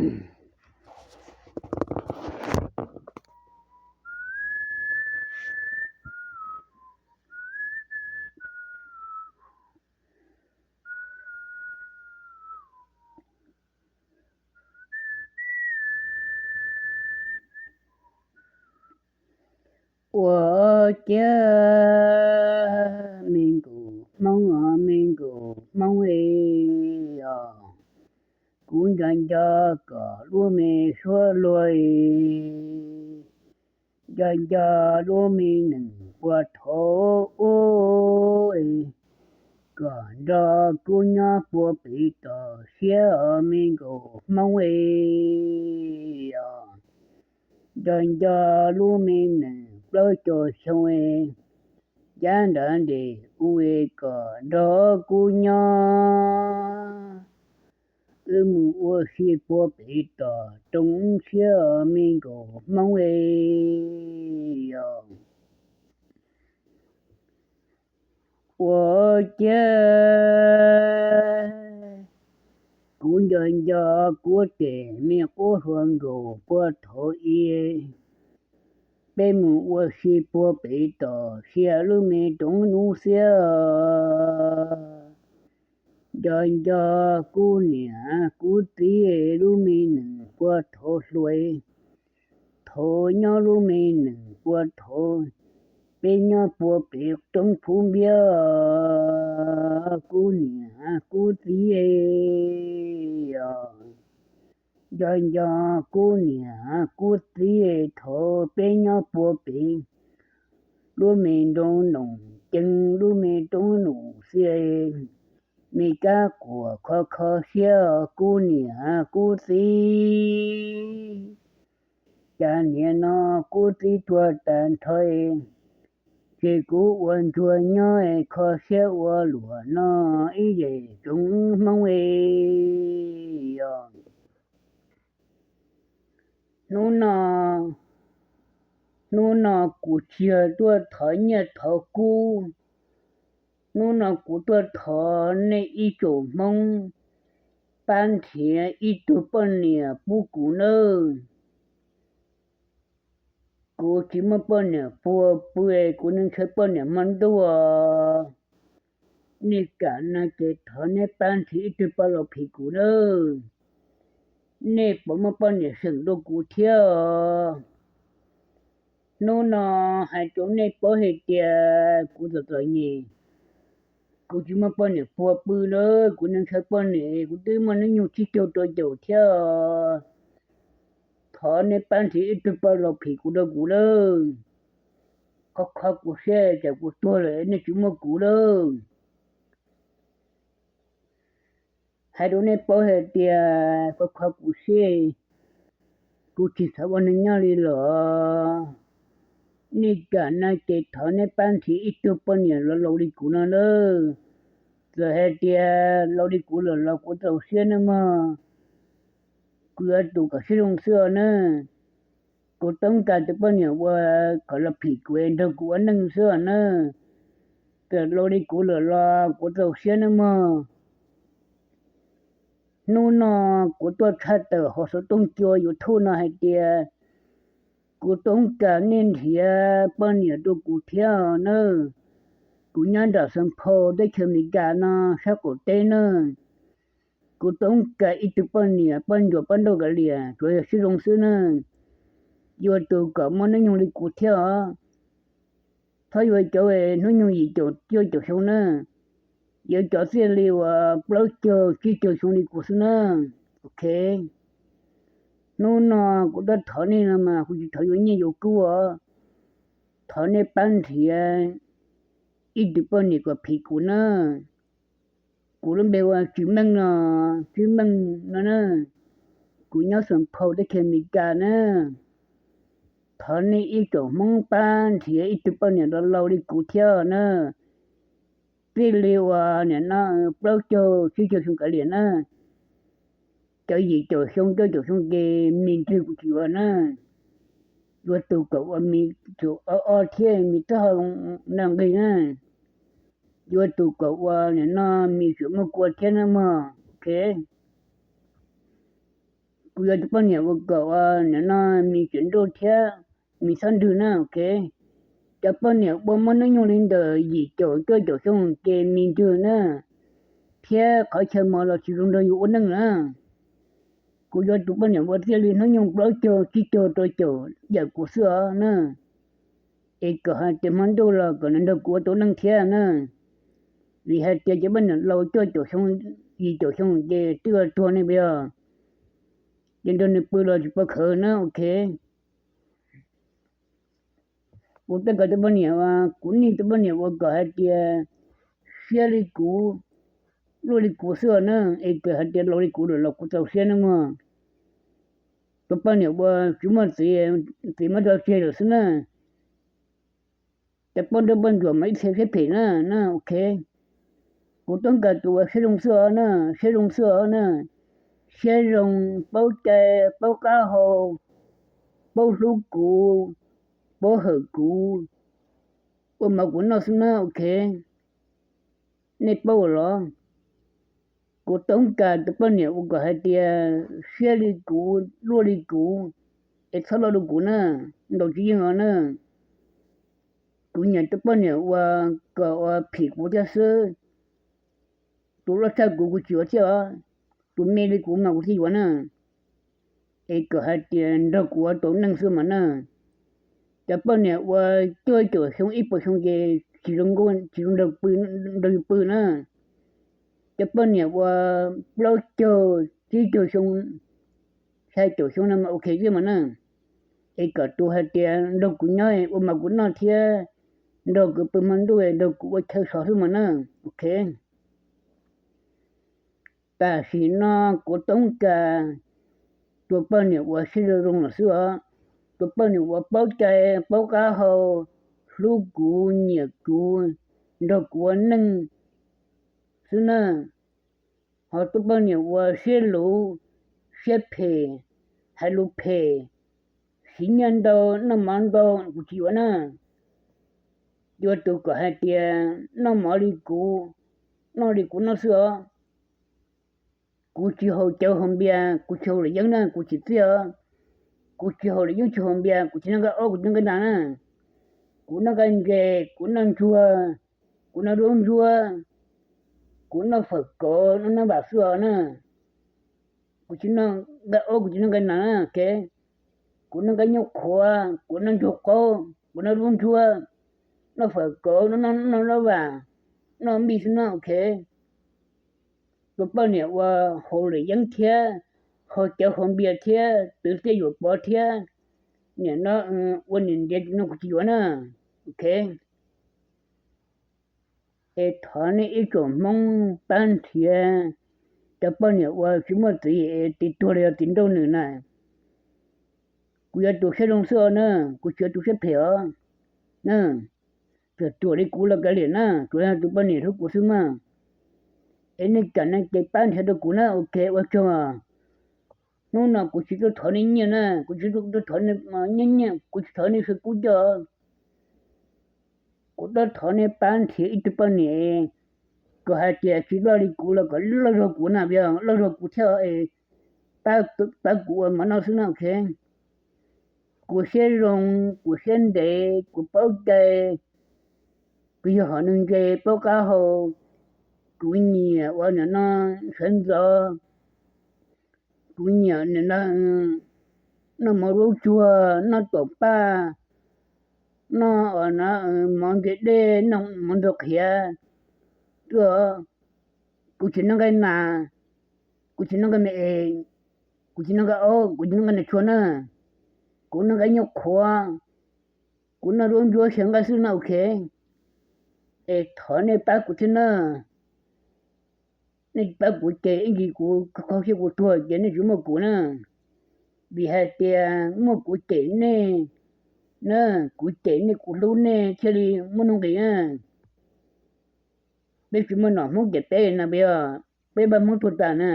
Ua ciav me nkaus Hmoob os, me nkaus Hmoob es os, kuv nco nco kom lub me suab luag es, nco nco lub me nees puag thaum ub es, kom nrog kuv nyob puag pem toj siab os, me nkaus Hmoob es os. Nco nco lub me nees plaub caug xyoo es, yav nrad ntes ub es kom nrog kuv nyob, wb mus ua si puag pem toj roob siab os, me nkaus Hmoob es os. Ua ciav kuv nco nco kuv tes me qub hluas nkaus puag thaum ub, peb mus ua si puag pem toj siab lub me roob nus xiab. Nco nco kuv niam kuv txiv lub me nees puag thaum hluas, thaum nyob lub me nees puag thaum, peb nyob puag pem roob Phuv Npiab, kuv niam kuv txiv os. Nco nco kuv niam kuv txiv thaum peb nyob puag pem lub me nroog Noom Ceeb lub me roob nus xiab, me kab quas kho kho siab kuv niam kuv txiv. Cas niaj no kuv txiv tuag tag nrho, ces kuv ua ntsuag nyob kho siab ua luam no ib yam tsoom Hmoob es os. Hnub no, hnub no kuv tsis yog tuaj thov nyiaj thov kub, hnub no kuv tuaj thov nej ib tsoom Hmoob pab nrhiav ib tug poj niam pub kuv nawb. Kuv tsis muaj poj niam puag pw, kuv neej tshaib poj niam hmo ntuj. Nej kam no ces thov nej pab nrhiav ib tug pab los phim kuv nawb. Nej puas muaj poj niam seem dua kuv thiab? Hnub no hais rau nej paub hais tias kuv txom txom nyem, kuv tsis muaj poj niam puag pw na, kuv neej tshaib poj niam, kuv twb muaj hnub nyoog tsib caug rau caum thiab. Thov nej pab nrhiav ib tug pab los phim kuv rau kuv lawm. Kho kho kuv siab, tsam kuv tuag lawm nej tsis muaj kuv lawm. Hais rau nej paub hais tias kho kho kuv siab, kuv tsis xav ua neeg nyob li lawm. Nej kam no ces thov nej pab nrhiav ib tug poj niam los laus li kuv no nawb. Txawm hais tias laus li kuv lawm los kuv txaus siab nawb mog. Kuv yuav tus kom siab zoo xwb os nawb. Kuv toob kas tus poj niam uas kom los phim kuv es nrog kuv ua neej xwb os nawb. Txawm laus li kuv lawm los kuv txaus siab nawb mog. Hnub no kuv tuaj tshaj tawm hauv xov tooj cua YouTube no hais tias kuv toob kas nej nrhiav poj niam rau kuv thiab nawb. Kuv nyob nram Xeev Phau teb chaws Amelikas no sab qaum teb nawb. Kuv toob kas ib tug poj niam poj ntsuam poj nrauj kav liam tsuas yog siab zoo xwb nawb. Yuav tus kom muaj hnub nyoog li kuv thiab os. Txhob yuav cov hnub nyoog yim caum cuaj caum xyoo nawb. Yuav cov txij li uas plaub caug tsib caug xyoo li kuv xwb nawb. Ok. Hnub no kuv tuaj thov nej no mas kuv tsis thov yuav nyiaj yuav kub os. Thov nej pab nrhiav ib tug poj niam kom phim kuv nawb. Kuv lub npe ua Tswv Meej no, Tswv Meej no na. Kuv nyob Xeev Phau teb chaws Amelikas na. Thov nej ib tsoom Hmoob pab nrhiav ib tug poj niam los laus li kuv thiab nawb. Txij li uas nim no plaub caug tsib caug xyoo kav liam na. Cov yim caum xyoo cuaj caum xyoo ces me ntsis kuv tsis yuav na. Yuav tus kom ua me txuam o o thiab me txoj hau nqig na. Yuav tus kom ua nim no me tsuam muaj kua thiab na mog. Ok. Kuv yog tus poj niam uas kom ua nim no mis tseem nruj thiab mis txhob nrwg na, ok. Cov poj niam uas muaj hnub nyoog li ntawm yim caum cuaj caum xyoo ces mis nrwg na, thiab qhov chaw mos los tsis zoo nrog yus ua neej na. Kuv yog tus poj niam uas txij li hnub nyoog plaub caug tsib caug rau caum yam kuv xwb os na. Es kom hais tias hmo ntuj los kom nws nrog kuv ua tau neej thiab na. Vim hais tias cov poj niam laus cuaj caum xyoo, yim caum xyoo ces twb ua tuag ne, puas yog? Ces nrog nws pw los tsis pom khawv na, ok. Kuv tej ko tus poj niam, kuv niaj tus poj niam uas kom hais tias siab li kuv, luaj li kuv xwb os na, es kom hais tias laus li kuv lawm los kuv txaus siab na mog. Tus poj niam uas tsis muaj txiv, txiv muab tso tseg lawm xwb na. Cov poj nrauj poj ntsuam mas ib txhia siab phem na, na, ok. Kuv toob kas tus uas siab zoo xwb os na, siab zoo xwb os na. Siab zoo, paub cai, paub qab hau, paub hlub kuv, paub hawm kuv, ua mov kuv noj xwb na, ok. Nej paub los? Kuv toob kas tus poj niam uas kom hais tias siab li kuv, luaj li kuv, es txhob loj rau kuv na, ntaus tsis yeej os na. Kuv nyiam tus poj niam uas kom ua phim kuv thiab xwb. Tus loj tshaj kuv kuv tsis yuav thiab os. Tus me li kuv mas kuv thiaj yuav na. Es kom hais tias nrog kuv ua tau neej xwb mas na. Cov poj niam uas cuaj caum xyoo ib puas xyoo ces tsis zoo nkauj, tsis zoo nrog pw, nrog yus pw na. Cov poj niam uas plaub caug, tsib caug xyoo, xya caum xyoo no mas ok xwb mas na. Es kom tus hais tias nrog kuv nyob ua mov kuv noj thiab nrog kuv pw hmo ntuj, nrog kuv ua chaw sov xwb mas na, ok. Tam sim no kuv toob kas tus poj niam uas siab zoo zoo lawm xwb os. Tus poj niam uas paub cai, paub qab hau, hlub kuv, nyiam kuv, nrog kuv ua neej xwb na. Ho tus poj niam uas siab luv, siab phem, hais lus phem, siv nyiaj ntau, noj mov ntau, kuv tsis yuav na. Yuav tus kom hais tias noj mov li kuv, noj li kuv noj xwb os. Kuv tsis haus cawv haus npias, kuv tsis haus luam yeeb na, kuv tsis txiaj os. Kuv tsis haus luam yeeb tsis haus npias, kuv tsis noj nqaij ob, kuv tsis noj nqaij nas na. Kuv noj nqaij ntses, kuv noj ntsuag, kuv noj dub ntsuab, kuv noj fawm kauv, noj nab vam xwb os na. Kuv tsis noj nqaij ob, kuv tsis noj nqaij nas na, ok. Kuv noj nqaij nyuj qhuav, kuv noj ntsuag qaub, kuv noj dub ntsuab, noj fawm kauv, noj nab vam, noj npij xwb na, ok. Tus poj niam uas haus luam yeeb thiab, haus cawv haus npias thiab, twv txiaj yuam pov thiab, nim no ua niam ntiav no kuv tsis yuav na, ok. Es thov nej ib tsoom Hmoob pab nrhiav cov poj niam uas tsis muaj txiv es txiv tuag los yog txiv nrauj nws na. Kuv yog tus siab zoo xwb os na, kuv tsis yog tus siab phem os na. Txawm ruam li kuv los kav liam na, tsuav yog tus poj niam hlub kuv xwb mas. Es nej kam no ces pab nrhiav rau kuv na, ok, ua tsaug. Hnub no kuv tsis tuaj thov nej nyiaj na, kuv tsis tuaj thov nej nyiaj, kuv tsis thov nej xwb kub coj. Kuv tuaj thov nej pab nrhiav ib tug poj niam kom hais tias tsis loj li kuv los kom loj zog kuv na, loj zog kuv thiab es pab kuv ua mov noj xwb na, ok. Kuv siab zoo, kuv siab ntev, kuv paub cai, kuv yog hom neeg ntse paub qab hau, kuv nyiam ua nim no sawv ntxov, kuv nyiam nim no noj mov dub ntsuag, noj taum paj, noj mov ntse dej, noj mov ntxuag qhiav. Kuv tsis noj nqaij nas, kuv tsis noj nqaij me es, kuv tsis noj nqaij aub, kuv tsis noj nqaij nas tshua na, kuv noj nqaij nyuj qhuav, kuv noj dub ntsuab xyaw nqaij xwb na, ok. Es thov nej pab kuv thiab na. Nej tsis pab kuv ces ib ntsis kuv kho siab kuv tuag ces nej tsis muaj kuv na. Vim hais tias muaj kuv cem nej na, kuv cem nej kuv hlub nej thiaj li muaj nuj nqis na. Peb tsis muaj nom Hmoob ces peb no puas yog, peb npaj Hmoob tuag tas na.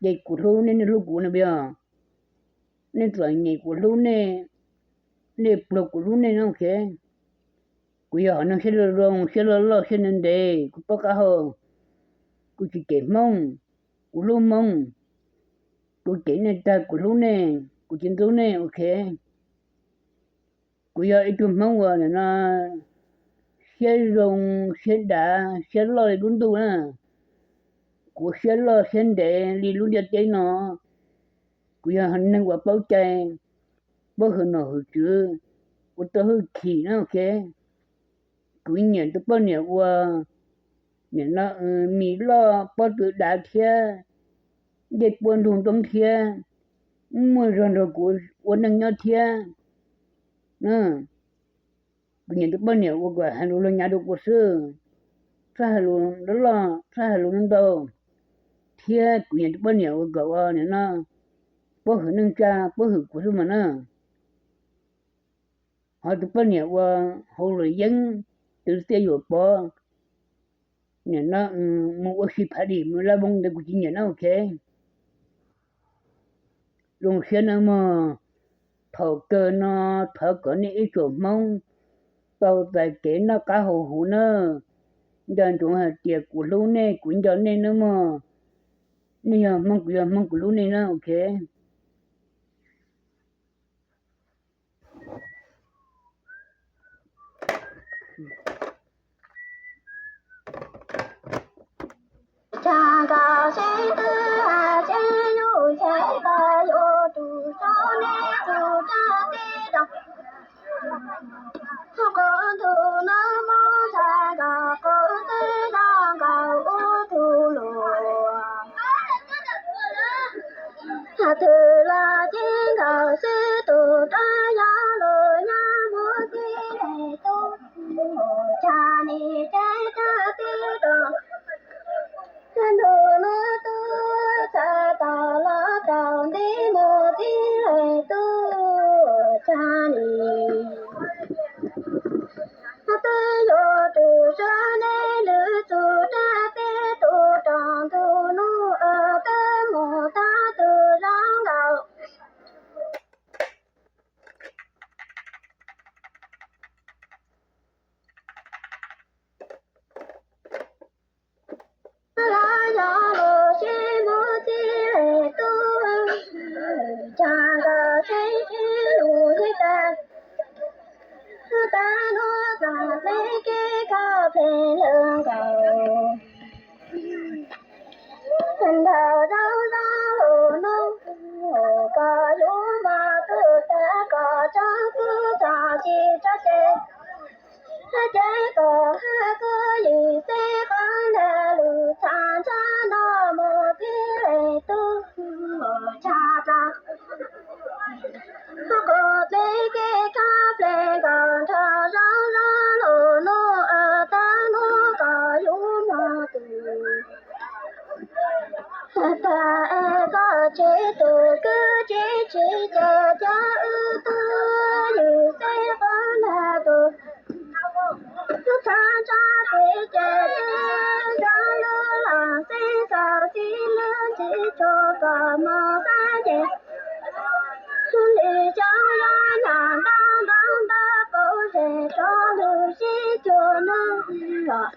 Ces kuv hlub nej, nej hlub kuv no puas yog, nej txom nyem kuv hlub nej, nej pluag kuv hlub nej no, ok. Kuv yog hom neeg siab zoo zoo, siab loj loj, siab ntev ntev, kuv paub qab hau, kuv tsis cem Hmoob, kuv hlub Hmoob. Kuv cem nej tag kuv hlub nej, kuv tsis ntxub nej, ok. Kuv yog ib tug Hmoob uas nim no siab zoo, siab dav, siab loj li lub ntuj na. Kuv siab loj siab ntev li lub ntiaj teb no. Kuv yog neeg uas paub cai, paub hwm nom hwm tswv, ua tau hwj chim na, ok. Kuv nyiam tus poj niam uas nim no mis loj pob tw dav thiab ncej puab ntug ntoob thiab muaj zog nrog kuv ua neej nyob thiab. Kuv nyiam tus poj niam uas kom hais lus luag nyav rau kuv xwb, txhob hais lus loj loj, txhob hais lus ntau ntau, thiab kuv nyiam tus poj niam uas kom ua nim no paub hwm neej tsa, paub hwm kuv xwb mas na. Ho tus poj niam uas hauv lwm yeeb twv txiaj yuam pov, nim no mus ua si phav dim mus laj voos ntawd kuv tsis nyiam na, ok. Zoo siab nawb mog, thaum kawg no thov kom nej ib tsoom Hmoob tau txais kev noj qab haus huv nawb. Nco ntsoov hais tias kuv hlub nej, kuv nco nej nawb mog. Nej yog Hmoob, kuv yog Hmoob, kuv hlub nej na, ok. Twb los tib nkaus xwb tus rog yog los nyob mus tib leeg tub, ua cas nim teb rag tib rog, ntuj hnub twb txog tau los tau nti mus tib leeg tub, ua cas nim twb yuav tus sab neb lwm tus rag tib tus rog, ntuj hnub twb mus tag tus zoo nkaus. Los yog los sib mus tib leeg tub, cas nkawd sib sib lus sib tag, tag hnub tag hle kev kho pheej lawm nkaus. Nrog zoo zoo lus hnub, koj yug mos twg tag koj tseem kuj txog tsis tso tseg. Ces koj hab kuv yim xeb qhov ntawd lus txhab ntshab no mus tib leeg tub, ua cas tag. Qhov qub txij kev kho pheej nkaus nrog zoo zoo lus hnub, tag hnub koj yug mos twg tag es koj tseg tus kwv tsis tsis ces cas wb twb yim xeb qhov ntawd tus txhab ntshab tib ces tib zoo lub los xeb xaus tib lub ntsis tsuas koj mus xab ces li xyoo yog nyam ntab ntab ntab pauv zes rau lub sib cuag neeg los.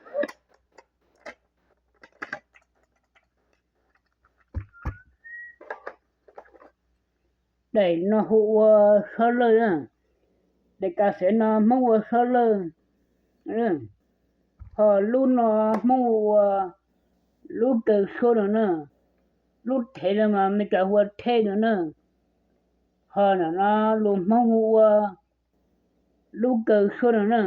Daim no hu ua Sob Lawj, daim kas xev no Hmoob ua Sob Lawj, ho lub no Hmoob ua Lub Kaw Suab no na, lub thev no mas Meskas hu ua Thej no na, ho nim no lus Hmoob hu ua Lub Kaw Suab no na.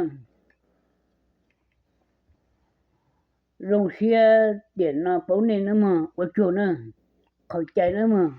Zoo siab tiam no paub nej nawb mog, ua tsaug na, qhov cai nawb mog.